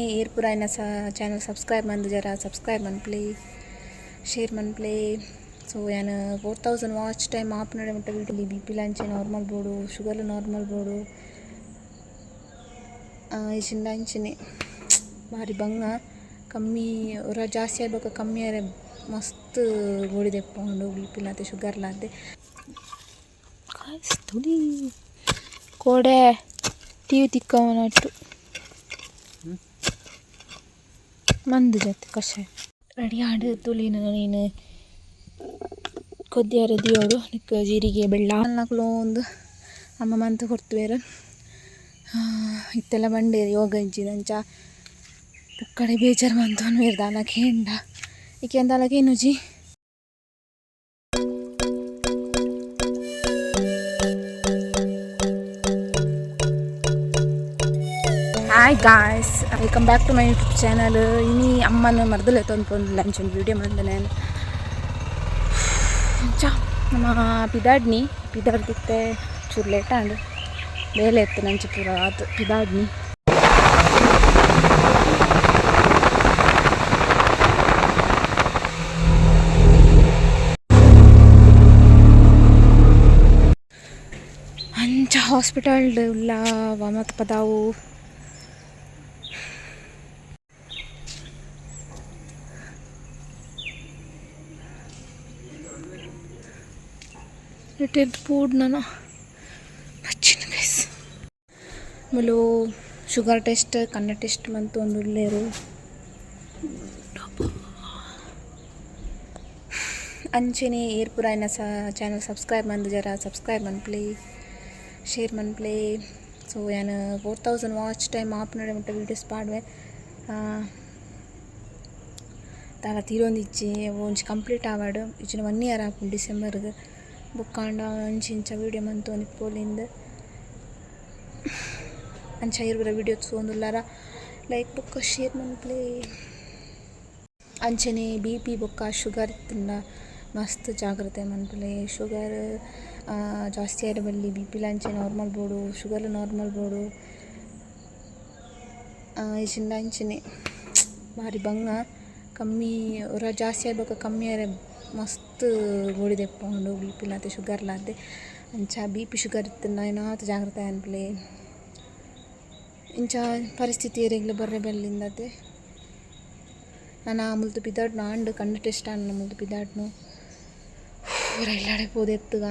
ಏರ್ಪುರಾಯಿನ channel subscribe ಮಂದು ಜರ subscribe ಮನ್ಪ್ಲೆ share ಮನ್ಪ್ಲೆ. ಸೊ ಯಾನ್ 4000 ವಾಚ್ ಟೈಮ್ ಆಪುನಡೆ ಮುಟ್ಟ ವೀಡಿಯೋ. ಬಿ ಪಿ ಲಂಚೆ ನಾರ್ಮಲ್ ಬೋಡು, ಶುಗರ್ ನಾರ್ಮಲ್ ಬೋಡು, ಇಜಿಂಡ ಅಂಚನೆ ಬಾರಿ ಬಂಗ ಕಮ್ಮಿ ಒರ ಜಾಸ್ತಿ ಆಯ್ಬೊಕ ಕಮ್ಮಿ ಆರೆ ಮಸ್ತ್ ಗೋಡಿ ದೆಪ್ಪುಂಡು ಬಿ ಪಿ ಲಾತೆ ಶುಗರ್ ಲಾತೆ. ತುಳಿ ಕೋಡೆ ಟಿವಿ ತಿಕ್ಕವನಟ್ಟು ಮಂದು ಜತ್ತೆ ಕಷಾಯ ರೆಡಿ ಆಂಡ್. ತುಳಿನ ನೀನು ಕೊದ್ದಿಯರ ದಿಯೋಡು ನಿಕ್ಕ ಜೀರಿಗೆ ಬೆಳ್ಳ ನಕುಲು ಒಂದು ಅಮ್ಮ ಮಂತ್ ಕೊರ್ತುವೆರ್. ಇತ್ತೆಲ್ಲ ಬಂಡೇರು ಯೋಗ ಇಜ್ಜಿದಂಚ ಪುಕ್ಕಡೆ ಬೇಜಾರು ಮಂತೊನ್ವೆರ್ ದಾಲ ಕೇಂಡ ಇಕ್ಕೆ ದಾಲ ಕೇನುಜಿ. Hi guys, welcome back to my YouTube channel. ಇನಿ ಅಮ್ಮನ ಮರ್ದಲೆ ತೊಂದು ಲಂಚ್ ಒಂದು ವೀಡಿಯೋ ಮಂದೆ ನಾನು. ಅಂಚ ನಮ್ಮ ಪಿದಾಡ್ನಿ ಪಿದಾಡ್ದಿತ್ತೆ, ಚೂರು ಲೇಟ್ ಆಂಡ್, ಬೇಲೆ ಇತ್ತು ನಂಚ ಪೂರ ಆತು ಪಿದಾಡ್ನಿ. ಅಂಚ ಹಾಸ್ಪಿಟಲ್ ಉಲ್ಲ ವಮತ್ ಪದಾವು. ಇಟ್ಟಿದ್ದು ಪೂಡ್ನನ ಬಚ್ಚಿನ ಗೈಸ್. ಮುಲು ಶುಗರ್ ಟೆಸ್ಟ್ ಕಣ್ಣ ಟೆಸ್ಟ್ ಮಂತೊಂದುಲ್ಲೆರ್. ಅಂಚೆನೆ ಏರ್ಪುರಾಯಿನ ಚಾನಲ್ ಸಬ್ಸ್ಕ್ರೈಬ್ ಮಂದು ಜರ ಸಬ್ಸ್ಕ್ರೈಬ್ ಮನ್ಪ್ಲೆ ಶೇರ್ ಮನ್ಪ್ಲೆ. ಸೊ ಯಾನ್ 4000 ವಾಚ್ ಟೈಮ್ ಆಪುನಡೆ ಮುಟ್ಟ ವೀಡಿಯೋಸ್ ಪಾಡ್ವೆ. ದಾಲ ತೀರೊಂದಿಜ್ಜಿ, ಒಂಜಿ ಕಂಪ್ಲೀಟ್ ಆವಡ್, ಇಜ್ಜಿಂಡ 1 ಇಯರ್ ಆಪುಂಡು ಡಿಸೆಂಬರ್ಗ್. ಬೊಕ್ಕಾಂಡ ಅಂಚ ಇಂಚ ವೀಡಿಯೋ ಮಂತೊಂದಿಪ್ಪೊಲಿಂದ್. ಅಂಚ ಇರ್ಪುರ ವೀಡಿಯೋ ತೂವೊಂದುಲ್ಲಾರ ಲೈಕ್ ಬೊಕ್ಕ ಶೇರ್ ಮನ್ಪ್ಲೆ. ಅಂಚನೆ ಬಿ ಪಿ ಬೊಕ್ಕ ಶುಗರ್ ಇತ್ತ್ಂಡ ಮಸ್ತ್ ಜಾಗ್ರತೆ ಮನ್ಪುಲೆ. ಶುಗರ್ ಜಾಸ್ತಿ ಆಯೆರೆ ಬಲ್ಲಿ, ಬಿ ಪಿಲ ಅಂಚೆ ನಾರ್ಮಲ್ ಬೋಡು, ಶುಗರ್ಲ ನಾರ್ಮಲ್ ಬೋಡು, ಇಜ್ಜಿಂಡ ಅಂಚನೆ ಬಾರಿ ಬಂಗ ಕಮ್ಮಿ ಒರ ಜಾಸ್ತಿ ಆಯ್ ಕಮ್ಮಿ ಆಯೆರೆ ಮಸ್ತ್ ಗೋಡಿ ದೆಪ್ಪುಂಡು ಬಿ ಪಿಲಾತೆ ಶುಗರ್ಲಾತೆ. ಅಂಚ ಬಿ ಪಿ ಶುಗರ್ ಇತ್ತ್ಂಡ ಆಯಿನಾತ್ ಜಾಗ್ರತೆ ಮನ್ಪುಲೆ. ಇಂಚ ಪರಿಸ್ಥಿತಿ ಏರೆಗ್ಲ ಬರ್ರೆ ಬಲ್ಲಿಂದತೆ. ನನ ಮುಲ್ತು ಪಿದಾಡ್ನ ಆಂಡ್, ಕಣ್ಣು ಟೆಸ್ಟ್ ಆಂಡ್, ಮುಲ್ತು ಪಿದಾಡ್ನು ಪೂರ ಇಲ್ಲಡೆ ಪೋದೆತ್ತುಗ.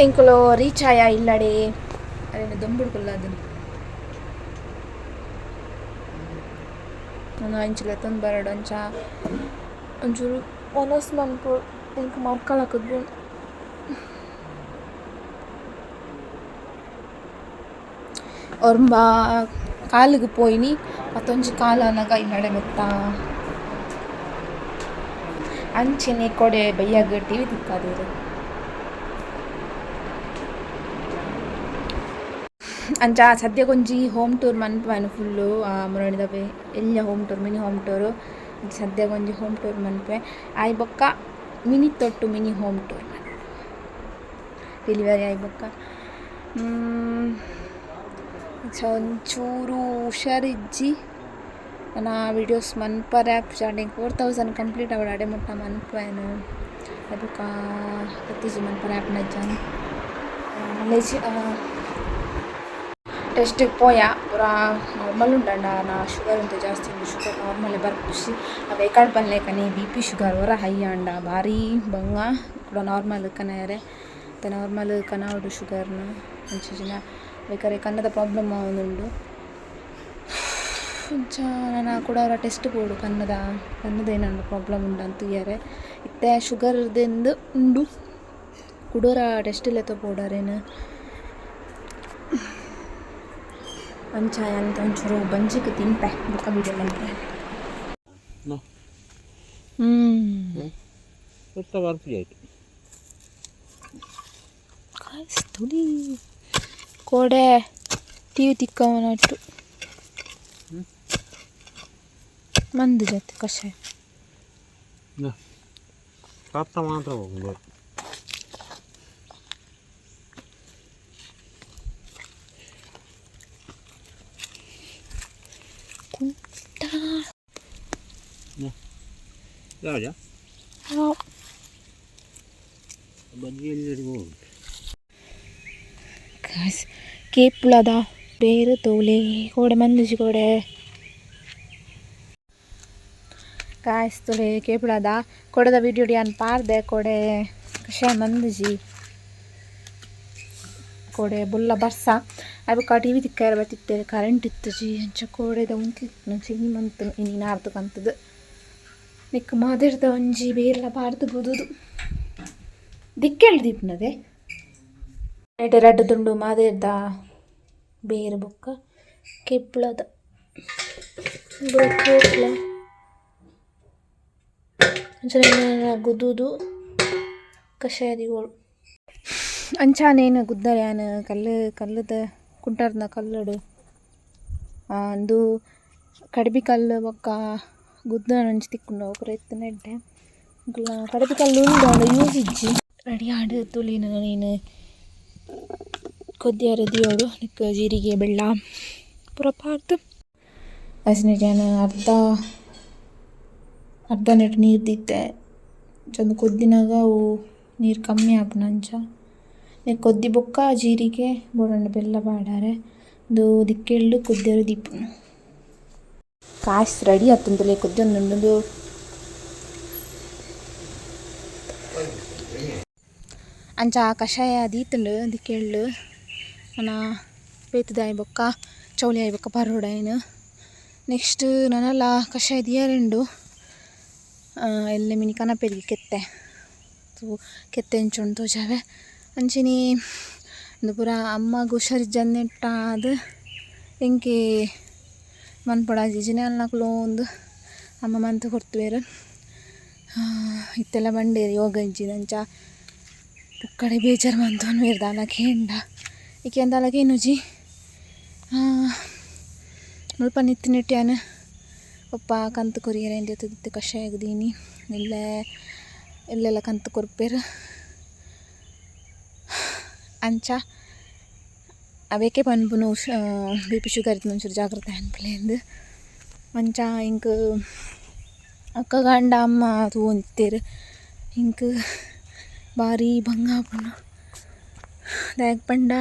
ಎಂಕುಲು ರೀಚ್ ಆಯ ಇಲ್ಲಡೆ. ಅರೇನ ದೊಂಬುಡು ಕುಲ್ಲಾದನ್ ನಾನು ಅಂಚಿಲ ತಂದು ಬರಡು. ಅಂಚ ಒಂಚೂರು ಒನಸ್ ಮನ್ಪು, ಎಂಕ್ ಮರ್ಕಲ್ ಹಾಕುದು. ಒರ್ಂಬ ಕಾಲಿಗೆ ಪೋಯಿನಿ, ಮತ್ತೊಂಜಿ ಕಾಲು ಆನಗ ಇಲ್ಲಡೆ ಬತ್ತ. ಅಂಚೆನೆ ಕೊಡೆ ಬಯ್ಯಗ್ ಟಿವಿ ತಿಕ್ಕಾದೆರ್. ಅಂಚ ಸದ್ಯಗೊಂಜಿ ಹೋಮ್ ಟೂರ್ ಮನ್ಪುವೆನ್ ಫುಲ್ಲು ಮುರಣಿದ ಎಲ್ಯ home tour, mini home tour. ಸದ್ಯಗೊಂಜಿ home tour ಮನ್ಪುವೆ, ಆಯ್ ಬೊಕ್ಕ ಮಿನಿ ತೊಟ್ಟು ಮಿನಿ ಹೋಮ್ ಟೂರ್ ಡೆಲಿವರಿ ಆಯ್ ಬೊಕ್ಕ. ಒಂಚೂರು ಹುಷಾರಿಜ್ಜಿ, ನನ್ನ ವೀಡಿಯೋಸ್ ಮನ್ಪರೆ ಆಪುಜಿ. 4000 ಕಂಪ್ಲೀಟ್ ಆವಡ್ ಅಡೆ ಮುಟ್ಟ ಮನ್ಪುವೆನು. ಬೊಕ್ಕ ಕತ್ತಿಜಿ ಮನ್ಪರೆ ಆಪುನಜ್ಜ. ಮಲ್ಲೇಜಿ ಟೆಸ್ಟಿಗೆ ಪೋಯ, ಪೂರ ನಾರ್ಮಲ್ ಉಂಡಂಡ. ನಾ ಶುಗರ್ ಉಂತು ಜಾಸ್ತಿ ಉಂಡು, ಶುಗರ್ ನಾರ್ಮಲ್ ಬರ್ಪುಜಿ. ಅವು ಏಕಾಡ್ ಪನ್ಲೆಕನೆ ಬಿ ಪಿ ಶುಗರ್ ಒರ ಹೈ ಆಂಡ ಭಾರಿ ಬಂಗ. ಕುಡ ನಾರ್ಮಲ್ ಕನಯರೆ, ನಾರ್ಮಲ್ ಕನವಡು ಶುಗರ್ನ. ಅಂಚಿನ ಬೇಕಾದ್ರೆ ಕಣ್ಣದ ಪ್ರಾಬ್ಲಮ್ ಆವೊಂದುಂಡು. ಅಂಚ ನನ ಕುಡ ಒರ ಟೆಸ್ಟ್ ಬೋಡು, ಕಣ್ಣದ ಕಣ್ಣದ ಏನಾಂಡ ಪ್ರಾಬ್ಲಮ್ ಉಂಡು ಅಂತ ತೂಯರೆ. ಇತ್ತೆ ಶುಗರ್ದೆಂದು ಉಂಡು, ಕುಡೊರ ಟೆಸ್ಟ್ ಲೆತ್ತ ಬೋಡಾರೇನು. ಅಂಚ ಅಂತ ಒಂಚೂರು ಬಂಜಿಗ್ ತಿನ್ಪೆ, ಬೊಕ್ಕ ವೀಡಿಯೋ ಮನ್ಪುವೆ. ಹ್ಞೂ. ಬರ್ಪಿ ಆಯ್ತು. ತುಳಿ ಕೋಡೆ ಟಿವಿ ತಿಕ್ಕವನಟ್ಟು ಮಂದು ಜೊತೆ ಕಷಾಯ. ರತ್ತ ಮಾತ್ರ ಹೋಗುದು. ಕುಂಟ. ಯಾವ್ದಾ? ಬಜ್ಜಿಯಲ್ಲಿ ಹೋಗುದು. ಕಾಸ್ ಕೇಪುಳದ ಬೇರು ತೋಲೆ ಕೋಡೆ ಮಂದುಜಿ ಕೋಡೆ ಕಾಯ್ಸ್ ತುಲೆ ಕೇಪುಳದ ಕೊಡದ ವಿಡಿಯೋ ಯಾನ್ ಪಾರ್ದೆ ಕೋಡೆ ಕಷಾಯ ಮಂದುಜಿ ಕೋಡೆ ಬೊಲ್ಲ ಬರ್ಸ ಅವು ಟಿವಿ ತಿಕ್ಕಾರ ಬತ್ತಿತ್ತೆ ಕರೆಂಟ್ ಇತ್ತುಜಿ ಅಂಚ ಕೋಡೆದ ಉಂತ್ಲಿತ್ತು ಚೇಂಜ್ ಮಂತು ಇನಿ ನಾರ್ದು ಕಂತದು ನಿಕ್ಕ್ ಮಾದಿರ್ದ ಒಂಜಿ ಬೇರ್ಲ ಪಾರ್ದು ಗುದುದು ದಿಕ್ಕೆಳ್ ದೀಪನದೆ ಎಡೆ ರಡ್ಡ್ ತುಂಡು ಮಾದಿರ್ದ ಬೇರು ಬೊಕ್ಕ ಕೇಪುಳದ ಕೇಪುಳ ಅಂಚನೆ ಗುದ್ದುದು ಕಷಾಯ ದಿವೋಡು. ಅಂಚಾನೇನು ಗುದ್ದರೆ ಯಾನ್ ಕಲ್ಲು ಕಲ್ಲುದ ಕುಂಟಾರ್ನ ಕಲ್ಲುಡು ಅಂದು ಕಡಬಿ ಕಲ್ಲು ಬೊಕ್ಕ ಗುದ್ದನ ಒಂಜಿ ತಿಕ್ಕುಂಡು ಅವು ಪೂರ ಇತ್ತಿನ ಎಡ್ಡೆ ಕಡಬಿ ಕಲ್ಲು ಉಂಡು ಆಂಡ ಯೂಸ್ ಇಜ್ಜಿ. ರೆಡಿ ಆಂಡ್ ತುಲಿನ ನೀನು ಕೊದ್ದಿಯರ ದಿಯೋಡು ನಿಕ್ಕ್ ಜೀರಿಗೆ ಬೆಲ್ಲ ಪೂರ ಪಾಡ್ದ್ ಅಸಿನೆಟ್ ಯಾನ್ ಅರ್ಧ ಅರ್ಧ ನೆಟ್ ನೀರು ದೀತೆ ಅಂಚ ಕೊದ್ದಿನಗ ಅವು ನೀರು ಕಮ್ಮಿ ಆಪುಂಡು ಅಂಚ ನೆಕ್ ಕೊದ್ದಿ ಬೊಕ್ಕ ಜೀರಿಗೆ ಬೋಡಾಂಡ ಬೆಲ್ಲ ಪಾಡರೆ ಉಂದು ದಿಕ್ಕೆಲ್ಡ್ ಕೊದ್ದಿಯರ ದೀಪುನು. ಕಾಸ್ ರೆಡಿ ಆತುಂಡು ಕೊದ್ದಿಯೊಂದುಂಡು. ಅಂಚ ಕಷಾಯ ದೀತುಂಡು ದಿಕ್ಕೆಲ್ಡ್ ನನ ಬೇತದಾಯಿ ಬೊಕ್ಕ ಚೌಲಿ ಆಯಿ ಬೊಕ್ಕ ಪರೋಡಾಯಿನ ನೆಕ್ಸ್ಟ್ ನನಲ ಕಷಾಯ ದಿಯರೆ ಉಂಡು. ಎಲ್ಲೆ ಮಿನಿ ಕನಪೆರಿಗೆ ಕೆತ್ತೆ ತೂ ಕೆತ್ತೆ ಎಂಚ ಉಂಡು ತೋಜಾವೆ. ಅಂಚನೆ ಉಂದು ಪೂರ ಅಮ್ಮಗ್ ಹುಷಾರಿಜ್ಜಂದಿಟ್ಟಾದ್ ಎಂಕೆ ಮನ್ಪೊಡಾಜಿ ಜಿನಾಲ್ನಕುಲು ಉಂದು ಅಮ್ಮ ಮಂತ್ ಕೊರ್ತುವೆರ್. ಇತ್ತೆಲ ಬಂಡೇರು ಯೋಗ ಇಜ್ಜಿದಂಚ ಪೊಕ್ಕಡೆ ಬೇಜಾರು ಮಂತೊನುವೆರ್ ದಾಲ ಕೇಂಡ ಇಕ್ಕೆ ದಾಲ ಕೇನುಜಿ. ಮುಲ್ಪ ನಿತ್ತ್ ಯಾನ್ ಪಪ್ಪ ಕಂತ್ ಕೊರಿಯೆರೆ ಇಂದೆತ್ ಕಷಾಯಗ್ ದೀನಿ ಎಲ್ಲೆ ಎಲ್ಲೆಲ್ಲ ಕಂತ್ ಕೊರ್ಪೆರ್. ಅಂಚ ಅವೇಕೆ ಪನ್ಪುನು ಬಿಪಿ ಶುಗರ್ ಇತ್ತಿನ ಒಂಚೂರು ಜಾಗ್ರತೆ ಮನ್ಪುಲೆ ಅಂಚ ಎಂಕ್ ಅಕ್ಕಗಾಂಡ ಅಮ್ಮ ತೂವೊಂದಿತ್ತೆರ್ ಎಂಕ್ ಬಾರಿ ಬಂಗ ಆಪುಂಡು ದಾಯೆಗ್ ಪಂಡ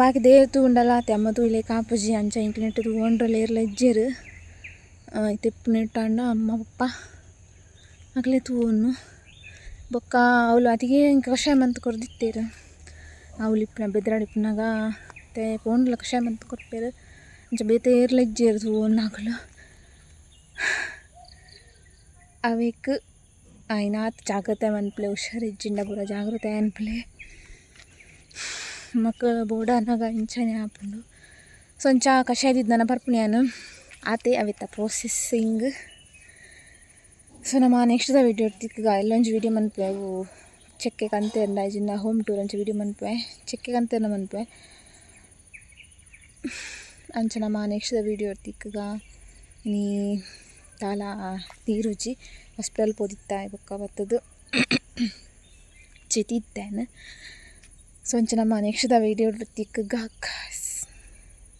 ಬಾಕಿ ದೇವೆರ್ ತೂಂಡಲ ಆತೆ ಅಮ್ಮ ತೂಯಿಲೆಕ ಆಪುಜಿ. ಅಂಚ ಎಂಕ್ಲೆನೆಟ್ ತೂವೊಂಡ್ರೆಲ ಏರ್ಲ ಇಜ್ಜೆರ್. ಇತ್ತೆ ಇಪ್ಪುನೆಟ್ಟಾಂಡ ಅಮ್ಮ ಪಪ್ಪ ಅಕ್ಲೆ ತೂವೊನ್ನು ಬೊಕ್ಕ ಅವ್ಲು ಅತಿಗೆ ಎಂಕ್ ಕಷಾಯ ಮಂತ್ ಕೊರ್ದಿತ್ತೆರ್. ಅವ್ಲು ಇಪ್ಪುನ ಬೆದ್ರಾಡ್ ಇಪ್ಪುನಗ ಇತ್ತೆ ಪೋಂಡಲ ಕಷಾಯ ಮಂತ್ ಕೊರ್ಪೆರ್. ಅಂಚ ಬೇತೆ ಏರ್ಲ ಇಜ್ಜೆರ್ ತೂವೊನ್ನಕುಲು. ಅವೆಕ್ ಆಯಿನಾತ್ ಜಾಗ್ರತೆ ಮನ್ಪುಲೆ ಹುಷಾರಿಜ್ಜಿಂಡ ಪೂರ ಜಾಗ್ರತೆ ಮನ್ಪುಲೆ ನಮಕ್ ಬೋಡಾನಗ ಇಂಚನೆ ಆಪುಂಡು. ಸೊ ಅಂಚ ಕಷಾಯ ದೀದ್ ನನ ಪರ್ಪುನಿ ಯಾನ್ ಆತೆ ಅವೆತ ಪ್ರೊಸೆಸ್ಸಿಂಗ್. ಸೊ ನಮ ನೆಕ್ಸ್ಟ್ ದ ವಿಡಿಯೋ ತಿಕ್ಕುಗ ಎಲ್ಲೊಂಜಿ ವಿಡಿಯೋ ಮನ್ಪುವೆ ಅವು ಚೆಕ್ಕೆ ಕಂತೆರ್ಂಡ ಇಜ್ಜಿಂಡ ಹೋಮ್ ಟೂರ್ ಅಂಚ ವಿಡಿಯೋ ಮನ್ಪುವೆ ಚೆಕ್ಕೆ ಕಂತೆರ್ನ ಮನ್ಪುವೆ. ಅಂಚ ನಮ ನೆಕ್ಸ್ಟ್ ದ ವಿಡಿಯೋ ತಿಕ್ಕುಗ. ಇನಿ ದಾಲ ತೀರುಜಿ ಹಾಸ್ಪಿಟಲ್ ಪೋದಿತ್ತ ಬೊಕ್ಕ ಬತ್ತುದು ಚಿತಿತ್ತೇನೆ. ಸೊ ಅಂಚ ನಮ ನೆಕ್ಸ್ಟ್ ದ ವಿಡಿಯೋ ತಿಕ್ಕುಗ.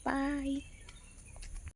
ಬಾಯ್.